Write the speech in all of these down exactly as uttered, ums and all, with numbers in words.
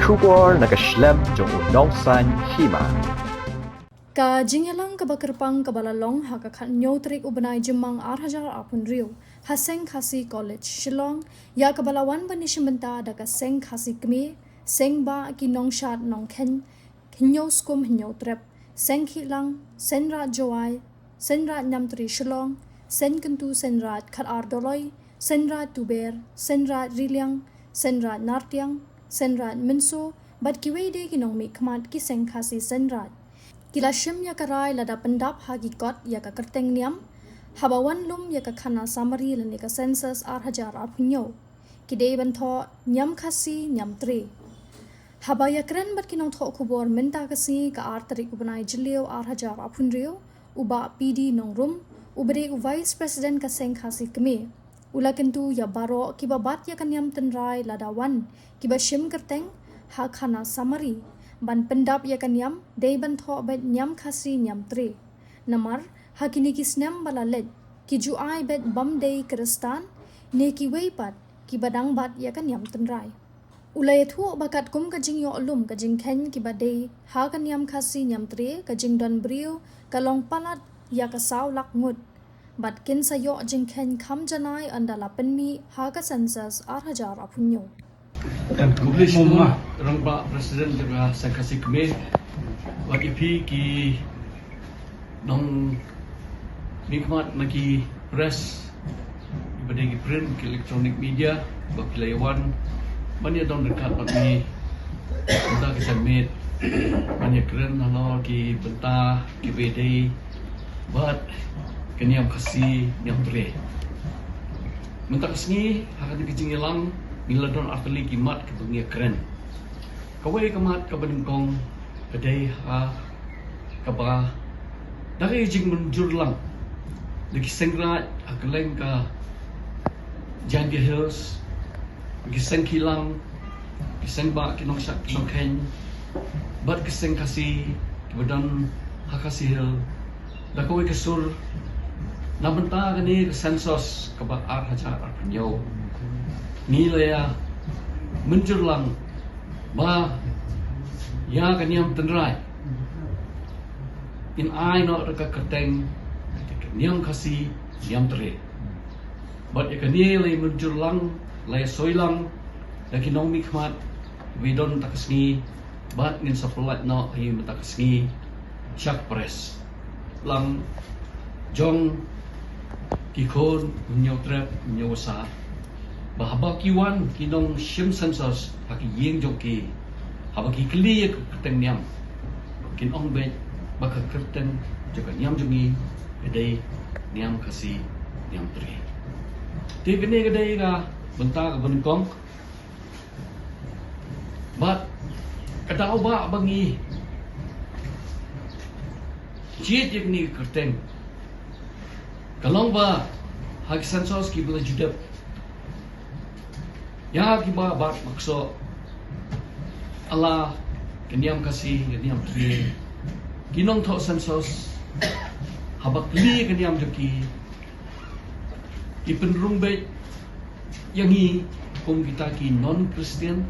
Khubor na ka shlem jong u nongsan hima. Ka jingïalang kaba kyrpang kaba la long ha ka khatnyo tarik u bnai Jymmang ar hajar arphew hynriew ha Seng Khasi College Shillong, ïa kaba la wan ban ïashim bynta da ka Seng Khasi Kmie, Seng Bah ki nongshad nongkheiñ, Hynñiew Skum Hynñiew Trep, Seng Khihlang, Seng Raij Jowai, Seng Raij Niamtre Shillong, Seng Kyntu, Seng Raij Khatar Doloi, Seng Raij Tuber, Seng Raij Riliang, Seng Raij Nartiang, Seng Raij Mynso, bad kiwei de ki nongmihkhmat ki Seng Khasi Seng Raij. Ki la shim ïa ka rai lada pyndap ha ki kot ïa ka kyrteng niam, haba wan lum ïa ka khana summary lane ka census ar hajar arphew hynñiew. Ki dei ban thoh Niam Khasi Niam Tre. Haba ïakren bad ki nongthoh khubor mynta ka sngi ka ar tarik u bnai Jylliew ar hajar arphew hynriew, u Bah P D Nongrum, uba dei u Vice President ka Seng Khasi Kmie, u la kyntu ïa baroh kiba bat ïa ka niam tynrai lada wan kiba shim kyrteng ha khana summary ban pyndap ïa ka niam, dei ban thoh beit Niam Khasi Niam Tre. Namar ha kine ki snem ba la leit, ki ju ai beit bym dei Khristan ne kiwei pat kiba dang bat ïa ka niam tynrai. U la ïathuh ba katkum ka jingïoh lum ka jingkheiñ kiba dei ha ka Niam Khasi Niam Tre, ka jingdon briew ka long palat ïa ka saw lak ngut, bad kin sa ïoh jingkheiñ kham janai ynda la pynmih ha ka census ar hajar arphew hynñiew. Em, khublei shibun, Rangbah President jong ka Seng Khasi Kmie, bad ïa phi ki nongmihkhmat na ki press, kiba dei ki print, ki electronic media, ba phi la ïa wan ban ïa don ryngkat bad ngi mynta ka janmiet, ban ïa kren halor ki bynta kiba dei bad ka Niam Khasi Niam Tre. Mynta ka sngi ha kane ka jingïalang ngi la don artylli ki mat kiba ngi ïa kren. Kawei ka mat kaba nyngkong ka dei ha kaba da ka jingmynjur lang da ki Seng Raij ha kylleng ka Jaintia Hills, ki Seng Khihlang, ki Seng Bah ki nongshad ki nongkheiñ, bad ki Seng Khasi kiba don ha Khasi Hills, da kawei ka sur, na bynta kane ka census kaba ar hajar arphew hynñiew, ngi la ïa mynjur lang ba ïa ka niam tynrai in ai noh da ka kyrteng Niam Khasi Niam Tre. Bad ïa kane la ïa mynjur lang, la ïa soi lang da ki nongmihkhmat ba ïa don mynta ka sngi, bad ngin sa pyllait noh ha ïing mynta ka sngi sha ka press lang jong ki khun Hynñiew Trep Hynñiew Wasa, ba haba ki wan ki nongshim census ha ki ïing jong ki, haba ki kylli ïa ka kyrteng niam, kin ong beit ba ka kyrteng jong ka niam jong ngi ka dei Niam Khasi Niam Tre. Te kane ka dei ka bynta kaba nyngkong. Bad ka daw ba ba ngi jied ïa kane ka kyrteng ka long ba ha ki census kiba la ju dep, ïa kiba bat ba ksoh, ala ka Niam Khasi, ka Niam Tre, ki nongthoh census haba kylli ka niam jong ki, ki pynrung beit ïa ngi kum kita ki non-Christian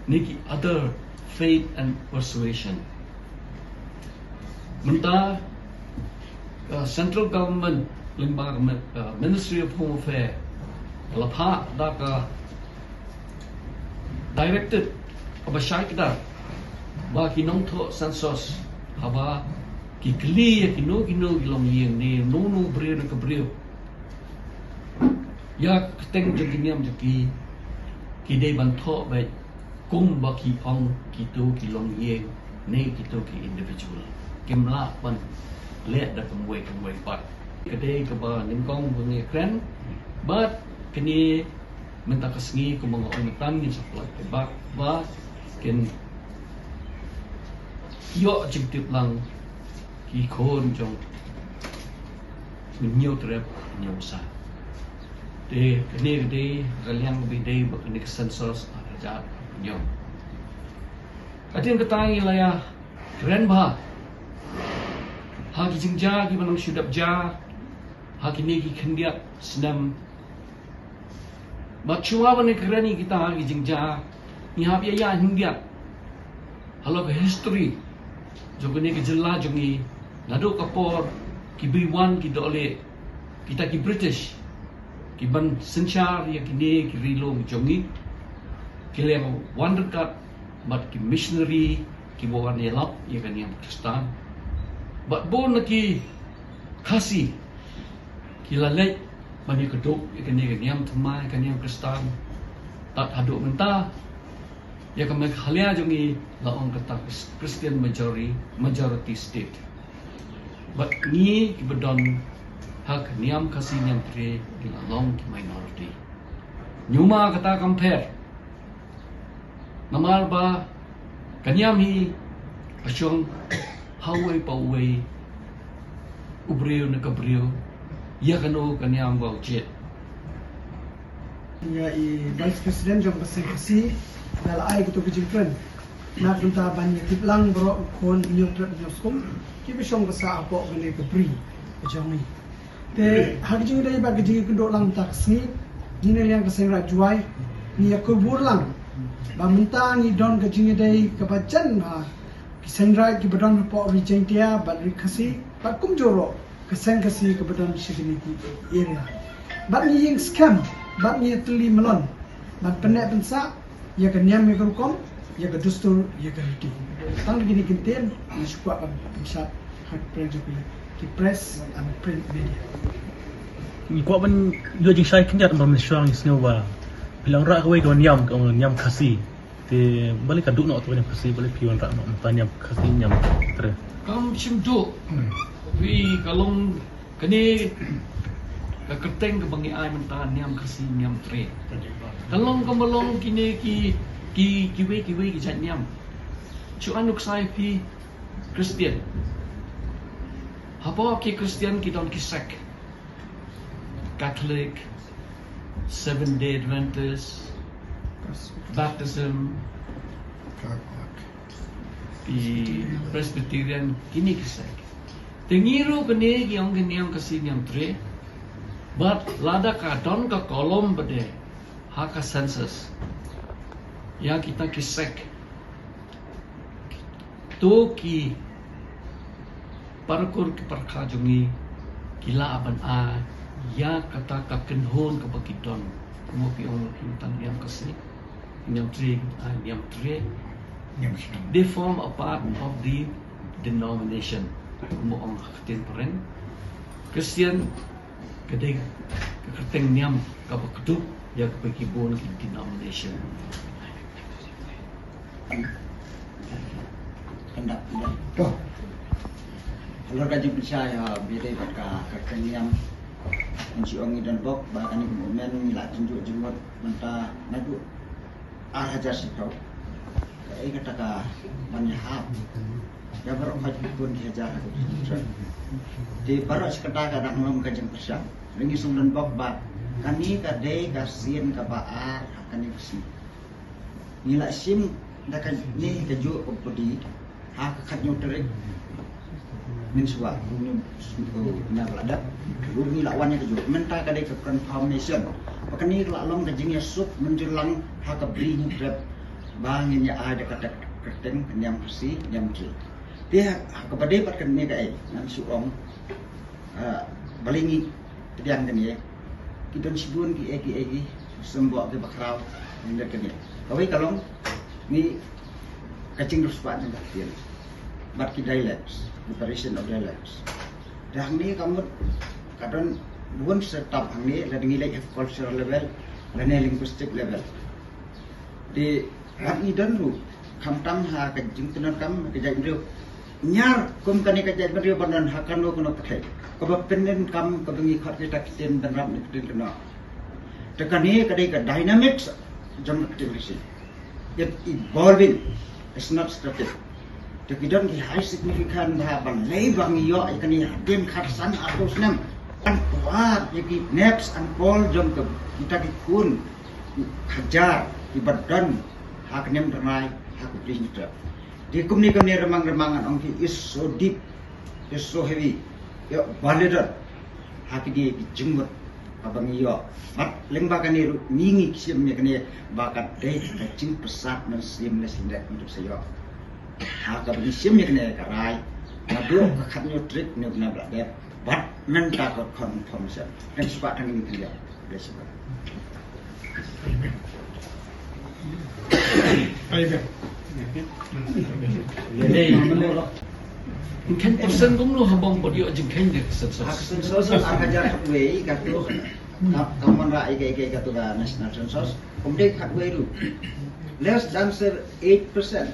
ne ki other faith and persuasion. Mynta ka central government lyngba ka mi-, ka Ministry of Home Affairs ka la phah da ka directive kaba shai kdar ba ki nongthoh census haba ki kylli ïa kino kino ki longïing ne uno uno u briew ne ka briew ïa ka kyrteng jong ki niam jong ki, ki dei ban thoh beit kumba ki ong kito ki longïing ne kito ki individual. Kim lah ban leh da kumwei kumwei pat. Ka dei kaba nyngkong ba ngi kren, bad kane mynta ka sngi kumba nga ong mynta ngin sa pyllait paidbah ba kin ïoh jingtip lang ki khun jong Hynñiew Trep Hynñiew Wasa. Te kane ka dei ka liang ba dei ba kane ka census ar hajar arphew hynñiew. Hadien kata ngi la ïa kren bha ha ki jingjia kiba nang shu dep jia ha kine ki khyndiat snem. Bad shuwa ban ngi kren ïa kita ha ki jingjia, Ngi hap ïa ïa hyndiat halor ka history jong kane ka jylla jong ngi, naduh ka por ki briew wan ki doh leh, kita ki British ki ban synshar ïa kine ki ri lum jong ngi, ki la wan ryngkat bad ki missionary kiba wan ïalap ïa ka niam Khristan. Bad bun na ki Khasi ki la leit ban ïakynduh ïa kane ka niam thymmai, ka niam Khristan. Tad haduh mynta ïa ka Meghalaya jong ngi la ong kata Christian majority, majority state. Bad ngi kiba don ha ka niam Khasi niam Tre ngi la long ki minority. Ñiuma kata kam pher. Namar ba ka niam hi ka shong ha uwei pa uwei, u briew na ka briew, ïa kano ka niam ba u jied. Ïa i Vice President jong ka Seng Khasi da la ai kito ki jingkren na ka bynta ban ïa tip lang baroh ka khun hynñiew tret hynñiew skum kiba shong ba sah hapoh kane ka bri ka jong ngi. Te ha ka jingïadei bad ka jingïakynduh lang mynta ka sngi, ngi na liang ka Seng Raij Jowai ngi ïakubur lang ba mynta ngi don ka jingïadei kaba jan ba ki Seng Raij kiba don hapoh Ri Jaiñtia bad Ri Khasi bad kumjuh ruh ka Seng Khasi kaba don sha kine ki area. Bad ngi ïeng skhem bad ngi ïatylli myllon ban pynneh pynsah ïa ka niam ïa ka rukom, ïa ka dustur, ïa ka riti. Tang da kine ki ktien ngi shu kwah ban pynshad ha ka pyrshah jong ki press and print media. Ngi kwah ban ïoh jingshai khyndiat ba mynshuwa ngi sngew ba phi la wanrah kawei ka niam, ka niam Khasi. Te balei ka duh noh ka niam Khasi, balei phi wanrah noh mynta niam Khasi niam Tre? Kam shym duh. Phi, ka long kane ka kyrteng kaba ngi ai mynta niam Khasi niam Tre. Ka long kaba long kine ki, ki, kiwei kiwei ki jait niam. Shu ai nuksa ïa phi, Christian. Hapoh ki Christian ki don ki sek. Catholic, Seventh Day Adventist, Baptism, ki Presbyterian, kine ki sek. Te ngi ruh kane ki ong ka niam Khasi niam Tre. Bad lada ka don ka kolom ba dei ha ka census ïa kita ki sek, to ki parakur ki parkha jong ngi ki lah ban ai ïa kata ka kynhun kaba ki don. Kumba phi ong, ki tang niam Khasi niam Tre, ai niam Tre. Niam Khasi. They form a part of the denomination. Kumba ong ha ka ktien phareng, Christian ka dei ka kyrteng niam kaba kdup ïa kaba ki bun ki denomination. Kynda, kynda. To. Halor ka jingpynshai, ha, ba ïadei bad ka, ka kyrteng niam. Ngi shu ong ngi don bok ba kane ka movement ngi la jynjuh jynmut mynta naduh ar hajar shiphew. Kaei kata ka ban ïahap ïa baroh khoit ki khun ki hajar ha ka bri Hynñiewtrep. Te baroh shi katta ka dang long ka jingpyrshang. Ngi shu don bok ba kane ka dei ka sien kaba ar ha kane ka sngi. Ngi la shim da kane kajuh ka pudi ha ka khathynñiew tarik mynshuwa, kumne, na ka la dep ruh ngi la wan ïa kajuh. Mynta ka dei ka confirmation ba kane ka la long ka jingïasuk mynjur lang ha ka bri Hynñiewtrep ba ngin ïa ai da kata ka kyrteng ka niam Khasi niam Tre. Te ha kaba dei pat kane kaei ngan shu ong, ah, balei ngi pdiang kane, ki don shibun kiei kiei ki symboh kiba khraw hynrei kane. Kawei ka long ngi ka jingriewspah jong ka ktien bad ki dialects, preparation of dialects. Te hangne ka mut ka don bun setup hangne, lada ngi leit ha cultural level lane linguistic level. Te wat ngi don ruh khamtam ha ka jingpyndonkam ka jaitbynriew. Ñiar kum kane ka jaitbynriew ban don ha kano kano ka pyrthei kaba pyndonkam kaba ngi khot kita ki ktien bynrap ne ktien kynnoh. Te kane ka dei ka dynamics jong ka ktien Khasi. It evolving, it's not static. Te ki don ki high significant ha balei ba ngi ïoh ïa kane hadien khatsan arphew snem. Kan kwah ïa ki next and call jong ka kita ki khun hajar kiba don ha ka niam thymmai ha ka bri Hynñiewtrep. Te kumne kumne remang remang ngan ong ki is so deep, is so heavy, ïa ba la don ha kine ki jingmut Ba ngi ïoh. Bad lyngba kane ruh ngi ngi shim ïa kane ba ka dei ka jingpyrsad mynsiem ne sngewdei ngi ruh sa ïoh. Ha kaba ngi shim ïa kane ka rai naduh ka khatnïew tarik ne u bnai ba la dep. Bad mynta ka khon khon sha. Tang shuwa tang ngi khyndiat. Bless you. Amen. Amen. Kan persen kumno ha bang pat ïoh jingkheiñ de census. Ha ka census ar hajar khatwei katto ka, ka mon ra ïa ka, ïa ka katto ka national census. Kum dei khatwei ruh. Less than eight percent.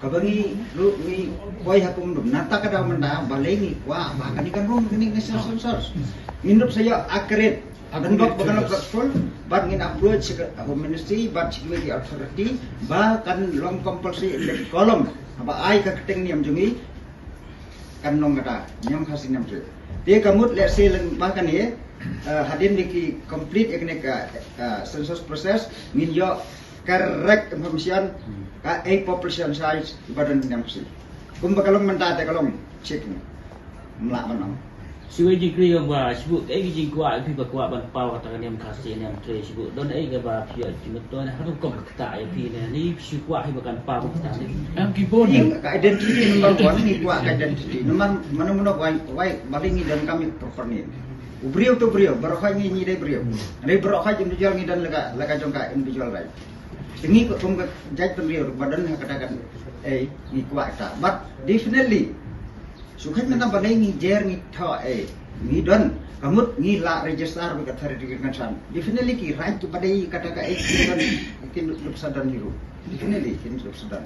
Kaba ngi ruh ngi poi ha kum dum nata ka daw mynta balei ngi kwah ba kane kan rung kane national census. Ngin ruh sa ïoh accurate. Kan bok ba kan successful, bad ngin approach sha ka Home Ministry, bad sha ki authority, ba kan long compulsory in the column. Ba ai ka kyrteng niam jong ngi, kan long kata, niam Khasi niam Tre. Te ka mut lehse lyngba kane, eh, hadien ba ki complete ïa kane ka, eh, census process, ngin ïoh correct information, ka ei population size, ba don niam Khasi. Kumba ka long mynta te ka long check ni. Mlah ban ong. Shu wei jingkylli ïa ba, shu kaei ka jingkwah, phi ba kwah ban paw kata ka niam Khasi niam Tre, shu don ei kaba phi ïoh jingmyntoi ne, ha rukom kata ïa phi ne, ni shu kwah phi ba kan paw kata ne. Em ki bun. Ka identity number one, ngi kwah ka identity. Number, mano mano wai, wai, balei ngi donkam ïa proper name. U briew to briew, baroh khoit ngi ngi dei briew. Dei baroh khoit individual ngi don la ka, la ka jong ka individual right. Te ngi kum ka jaitbynriew ba don ha kata ka, eh, ngi kwah kata. But definitely, shu khet mynta balei ngi jer ngi thoh, eh, ngi don, ka mut ngi la register with authority concern. Definitely ki right ba dei kata ka, eh, kin don, kin dup sa don hi ruh. Definitely kin dup sa don.